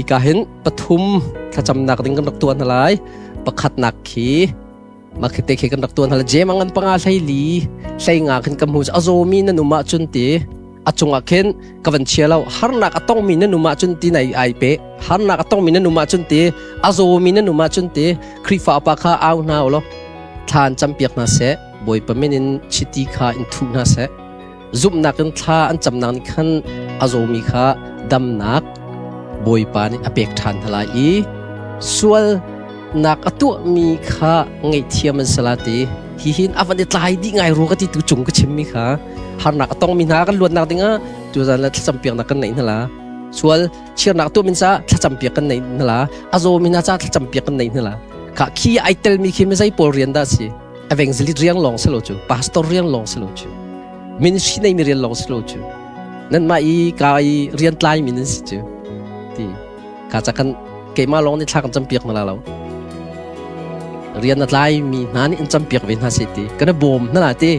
Hika hin pathum thlacamnak ding kan rak tuah hna lai. Pakhatnak khi makhite khi kan rak tuah hna lai. Jem angan panga hleili hleinga khin kan hmu a zawmi nan um ahcun ti a cungah khin ka van chia lo harnak a tongmi nan um ahcun ti nai ai pe harnak a tongmi nan um ahcun ti a zawmi nan um ahcun ti Khrihfa upa kha au hna u law thla an campiak hna seh Bawipa min in chiti kha in thuh hna seh Zumhnak in thla an camnak nih khan a zawmi kha damnak Bawipa nih a pek ṭhan hna lai i sualnak a tuahmi kha ngaihthiam an si la ti. Hihin a van i tlai dih ngai rua ka ti tu cung ka chimmi kha harnak a tongmi hna kan luatnak dingah tuzan le thlacam piaknak kan neih hna la. Sual chirnak tuahmin ca thlacam piak kan neih hna la. A zawmi hna ca thlacam piak kan neih hna la. Kha khi ai telmi khi mizei pawl rian dah si? Evangelist riang lawng si lo cu pastor riang lawng si lo cu ministry nei mi rian lawng si lo cu nan mah i ka i rian tlai mi nan si cu ti ka ca kan keimah lawng nih thla kan campiak na la lo rian na tlai mi hna nih in campiak ve hna se ti kan bawm hna la ti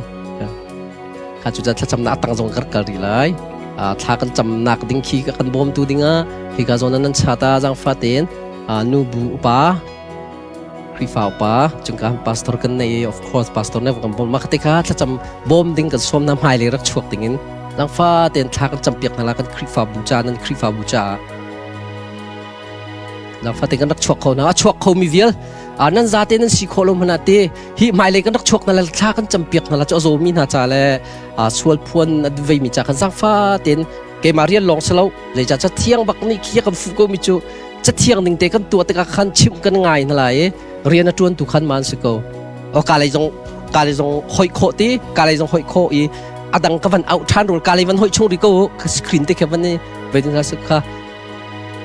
kha cu ca thlacam na atang zong kar kal ri lai thla kan camnak ding khi kan bawm tu dingah hi ka zawn nan chata zang fa ten nu bu upa Khrihfa upa cungka pastor kan nei of course pastor ne kan bawm ma te kha thlacam bawm ding kan sawm na hmai le rak chuak ding in langfa ten thla kan campiak hna la kan Khrihfa bu cha nan Khrihfa bu cha langfa te kan rak chuak kho na a chuak kho mi vial a nan za te nan si kho lo mana te hi hmai le kan rak chuak na la thla kan campiak hna la chu azo mi hna cha le a sual phuan vei mi cha kan zangfa ten keimah rian lawng si lo zeica ca thiang bak nih khi kan fuh ko mi cu cathiang ning te kan tuah tikah khan chimh kan ngai hna lai i rian a ṭuan tu khan man si ko o ka lei zong ka lei zong hoi khawh ti ka lei zong hoi khawh i adang ka van out ṭhan rul ka lei van hoi chung ri ko screen te khe van i vetin ha kha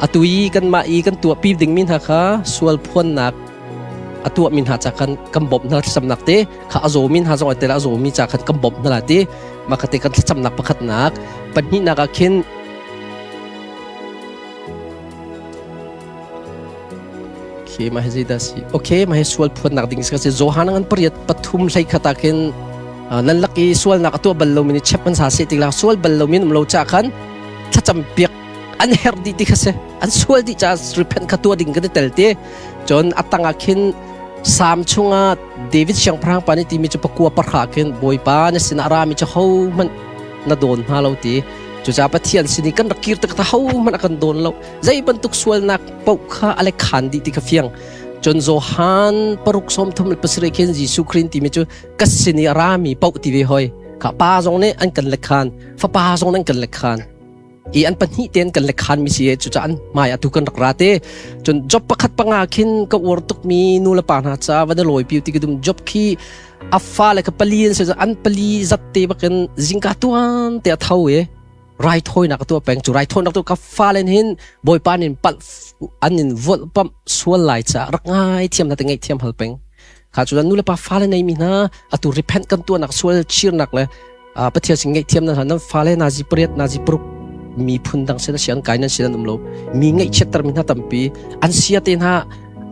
atu i kan mah i kan tuah pi ding mi hna kha sual phuannak a tuah mi hna cha khan kan bawmh hna thlacamnak te kha a zaw mi hna zong ai tel a zaw mi cha khan kan bawmh hna la ti mah kha te kan thlacamnak pakhatnak pahnihnak ah khin Okay, mah hi zeidah si? Okay, mah hi sual phuannak ding si. Johan ngan pariat pathum hlei khat ah khin nan lak i sualnak a tuah bal lomi nih chep an sa se tik la sual bal lomi um lo cha khan thlacam piak an herh dih ti kha si an sual dih ca repent kha tuah ding kan i tel te cun a tang ah khin Sam chungah David siangpahrang pa nih timi cu pakua pahra khin Bawipa na sinah ra mi cu hohmanh na dawn hna lo ti Cucaah Pathian sin i kan rak kir tak hohmanh a kan dawn lo. Zei bantuk sualnak paoh kha a le khan dih ti kha fiang. Cun Johan paruk sawm thum le pasarih khin Jesuh Khrist timi cu ka sin i a rami paoh ti ve hoi. Kha pa zong nih an kan lekhan, fapa zong nih an kan lekhan. I an pahnih tein kan lekhan mi si cucaah an hmai atu kan rak ra te. Cun job pakhat panga khin ka uar tukmi nu le pa hna ca van i lawi piu ti ka dum job khi a fale kha pali an si an pali zat te bakin zingka tuan te a tho i raithawinak a tuah peng cu raithawinak tu ka fale hin bawipa nin palh an in volh pamh sual lai ca rak ngai thiam na te ngai thiam hal peng kha cu nu le pa fale nei mi hna atu repent kan tuahnak sual chirnak le pathian sing ngeih thiam na nan fale nazi pariat nazi paruk mi phun dang sin sian kai nan sin an um lo mi ngaihchiatter mi hna tampi an sia te hna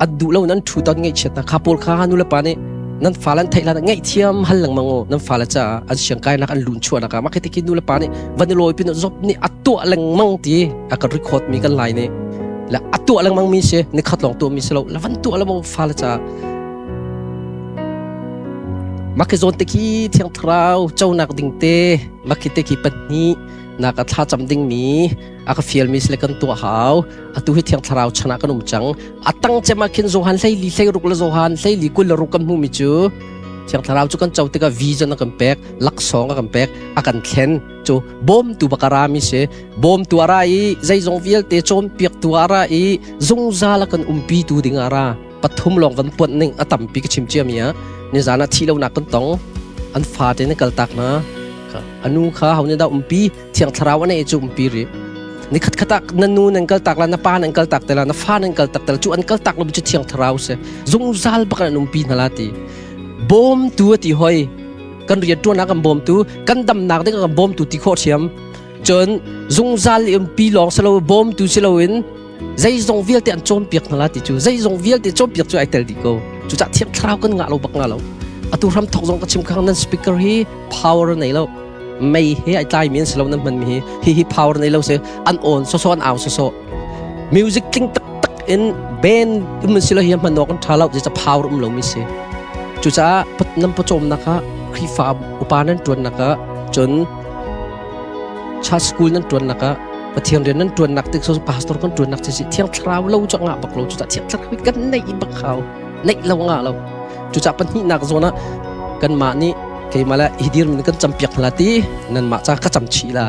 an duh lo nan thu ton ngaihchiat na kha pawl kha nu le pa nih nan fale an theih lan ngaihthiam hal lengmang u nan fale caah an siang kainak an lun chuahnak ah mah khi nu le pa nih van i lawi pin zop nih a tuah lengmang ti a kan record mi kan lai nih le a tuah lengmang mi si ni khat lawng tuah mi si lo la van tuah lengmang fale caah mah khi zawn te khi thiang thlarau conak ding te mah khi te khi pahnih nak a thla cam ding mi a ka fial mi sile kan tuah hau atu hi thiang thlarau chan ah kan um cang atang cem ah khin Johan hlei li hlei ruk le Johan hlei li kul le ruk kan hmu mi cu thiang thlarau cu kan co tikah vision a kan pek laksawng a kan pek a kan thlen cu bawmtu bak a ra mi si bawmtu a ra i zeizong vialte cawnpiaktu a ra i zungzal a kan umpi tu ding a ra pathum lawng van puanh ning a tampi ka chim cia mi ah nizan ah thi lonak kan tong an fa te na kaltak na anu kha ho nih dah umpi thiang thlarau a nei cu umpi ri ni khat khat ah na nu nan kal tak la na pa nan kal tak te la na fa nan kal tak te la cu an kal tak lo cu thiang thlarau se zungzal bak an umpi hna la ti bawm tu ti hoi kan rian tuan kan bawm tu kan damnak ding kan bawm tu ti khawh thiam cun zungzal umpi lawng selo bawm tu silo in zeizong vialte an cawnpiak hna la ti cu zeizong vialte cawnpiak cu ai tel dih ko cucah thiang thlarau kan ngah lo bak nga lo atu hram thok zong ka chim khang nan speaker hi power nei lo mei he ai tlai mi an si lo nan hman mi hi hi hi power nei lo se an on so so an au so so. Music tling taktak in band um si lo hi hman awk an ṭha lo, zeicah power um lomi si. Cucaah nan pawcawmnak ah Khrihfa upa nan ṭuannak ah cun church school nan ṭuannak ah Pathian rian nan ṭuannak tik so pastor kan ṭuannak si Thiang Thlarau lo cu ngah bak lo. Cucaah Thiang Thlarau kan neih bak hau, neih lo ngah lo. Cucaah pahnihnak zawn ah kanmah nih keimah le hi dirmin kan campiak hna ti nanmah ca ka cam chih la.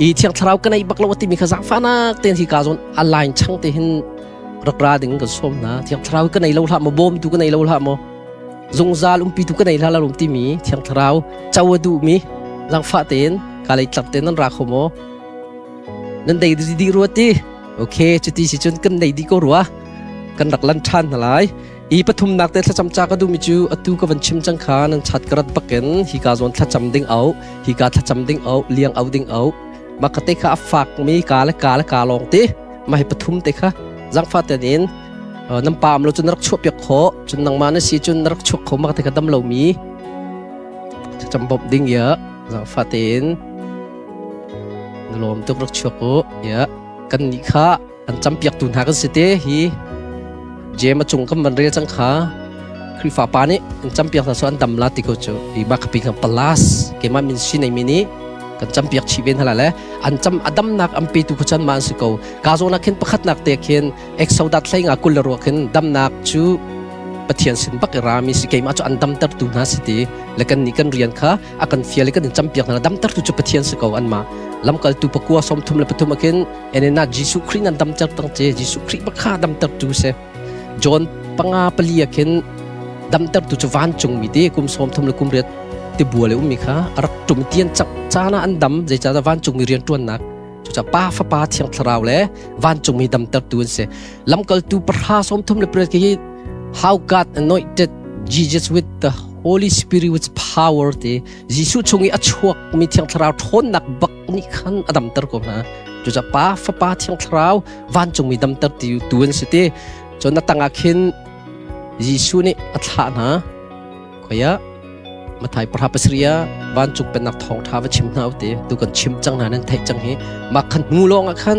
I Thiang Thlarau ka neih bak lo timi kha zaangfahnak tein hi ka zawn a line chang te hin rak ra ding kan sawm hna. Thiang Thlarau ka nei lo hlah maw, bawmtu ka nei lo hlah maw, zungzal umpitu ka nei hlah lo timi Thiang Thlarau co a duhmi zaangfah tein ka lei tlak tein nan ra kho maw? Nan dei di rua ti? Okay, cuti si cun kan nei di ko rua. Kan rak lan ṭhan hna lai. I pathumnak te thlacam ca ka duhmi cu atu ka van chim cang kha nan chat ka rat bakin hi ka zawn thlacam ding au, hi ka thlacam ding au, liang au ding au. Mah ka te kha a fakmi ka le ka le ka lawng ti. Mah hi pathum te kha zangfa tein nan pa am lo cun na rak chuah piak khawh. Cun nangmah na si cun na rak chuak kho mah te kha dam lomi thlacam bawmh ding ya zangfa tein na lawm tuk rak chuak u ya kan nih kha an campiaktu hna kan si te hi Jem a cung kan van rel cang kha Khrihfa pa nih an campiak hna so an dam la ti ko cu i ba khapi kan palas keimah min si nei mi nih kan campiak chih ve hna le an cam adam nak an pe tu khu chan ma an si ko ka zo na khin pakhat nak te khin exodat hlei nga kul ro khin damnak cu Pathian sin bak i rami si keimah cu an damter tu hna si ti le kan nih kan rian kha a kan fial i kan in campiak hna damter tu cu Pathian si ko an ma lamkaltu pakua 33 akin enena Jesuh Khrih nan damter tang che Jesuh Khrih bakha damter tu se John panga pali khin damter tu cu vancung mi te kum 30 le kum riat ti bual ummi kha rak tum tian chak chana an dam zeica vancung mi rian tuannak cuca pa fapa thiang thlarau le vancung mi damter tu an si lamkaltu pahra 38 hi how God anointed Jesus with the Holy Spirit with power te Jesuh chung i a chuak mi thiang thlarau ṭhawnnak bak nih khan a damter ko hna. Cucaah Pa, Fapa, Thiang Thlarau vancungmi damter ti tu an si ti. Cun a tangah khin Jesuh nih a thlah hna. Khoia Mathai pahra pasarih ah vancung pennak thawngṭha va chim hna u ti tu kan chim cang hna nan theih cang hi. Mah khan hnu lawng ah khan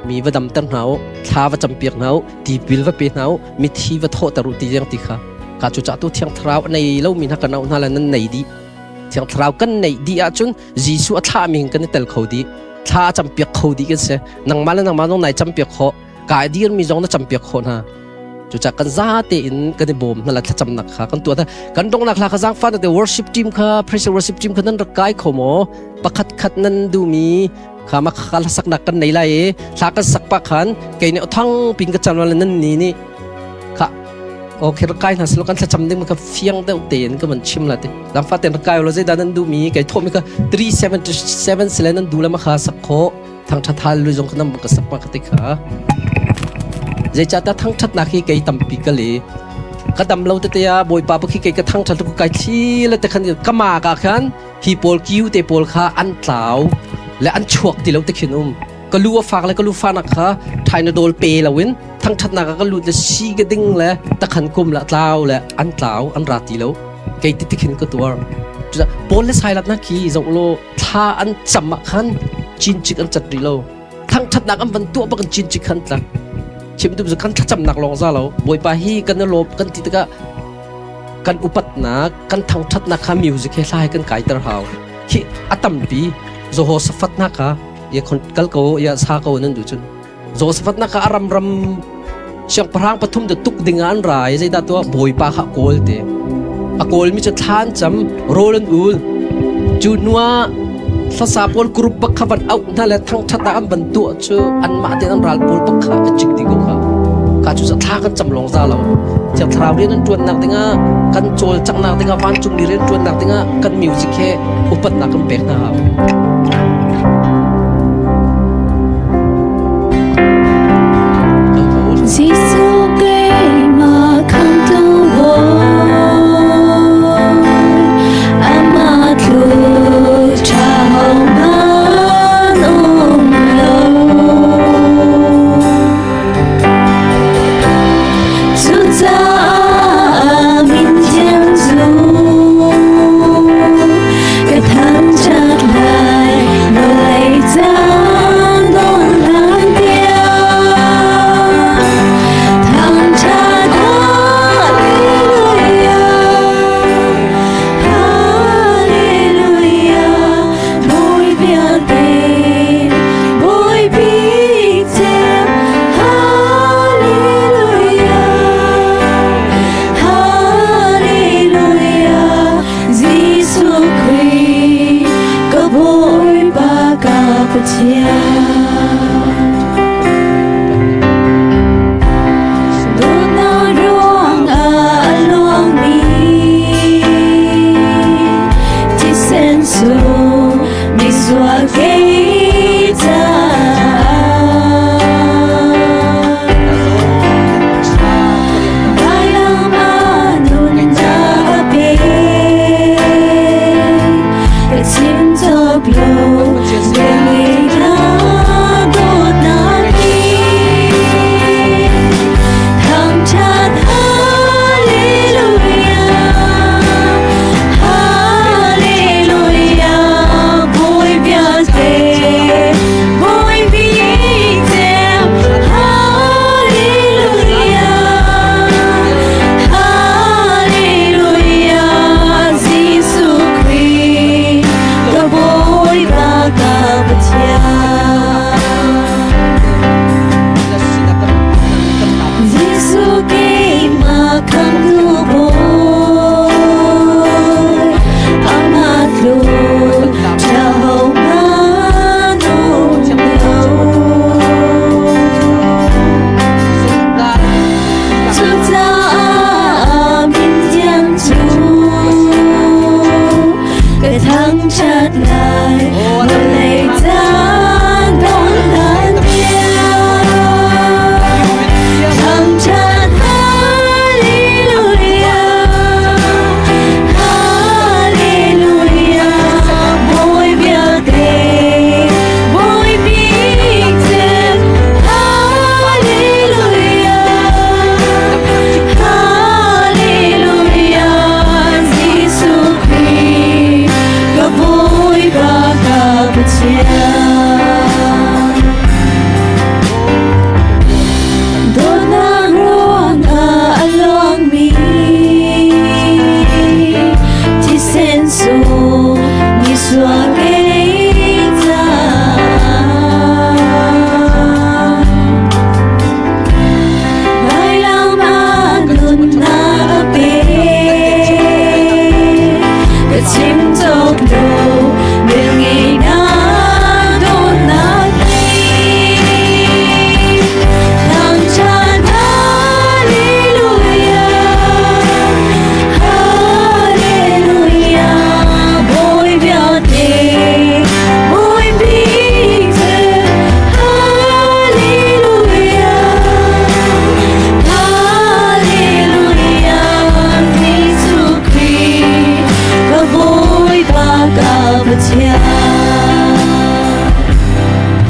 mi va damter hna u, thla va campiak hna u, tipil va pe hna u, mithi va thawhter u ti tiang ti kha. Ka cu cah tu Thiang Thlarau a nei lomi hna kan auh hna le nan nei dih. Thiang Thlarau kan neih dih ahcun Jesuh a thlahmi hin kan i tel kho dih. Thla a campiak kho dih kan si. Nangmah le nangmah zong nai campiak khawh. Ka dirmi zong na campiak khawh hna. Cucaah kan zate in kan i bawm hna la thlacamnak kha kan tuah. Kan donghnak hla kha zaangfah te worship team kha praise worship team kha nan rak kai kho maw? Pakhat khat nan duhmi kha ma kha saknak kan nei lai i hla kan sak pa khan kei nih thang pin ka cam nan ni nih kha okay rak kai hna silo kan thlacam ding ka fiang deuh tein ka van chim la te lamfa ten rak kai lo zeidah nan duh mi kai thawh mi ka 377 sile nan duh le ma kha sak kho thangthat hal lu zong ka nam ka sak ma ka te kha zeicahtiah thangthatnak hi kei tampi ka le ka dam lo tete ah bawipa pakhi kei ka thangthat ku kai thli le te khan ka ma ka khan hi pawl kiu te pawl kha an tlau le an chuak ti lo te khin um ka lu a fak le ka lu fanak kha thainadol pe loin thangthatnak ah ka lut le si ka ding le takhan kum la tlau le an tlau an ra ti lo kei ti tikhin ka tuar Paul le Silas na khi zoh lo thla an cam ah khan cincik an cat rih lo thangthatnak an van tuah bak in cincik khan tlak chim tu kan thlacamnak lawng za lo bawipa hi kan i lawm kan ti tikah kan upatnak kan thangthatnak kha music he hla he kan kaiter hau khi a tampi Jehoshaphat na kha ya khon kal ko ya sa ko nan du cun Jehoshaphat na kha aram ram siangpahrang pathum te tuk ding an ra i zeidah tuah bawipa kha kawl te a kawl mi cu thlan cam rawl an ul cu nuah hlasa pawl group bak kha van auh hna le thangthat ah an van tuah cu anmah tein an ral pawl bak kha a cik dih ko kha ka cu thla kan cam lawng za lo thiang thlarau rian an ṭuannak dingah kan cawlcanghnak dingah vancungmi rian ṭuannak dingah kan music he upatnak kan pek hna hau.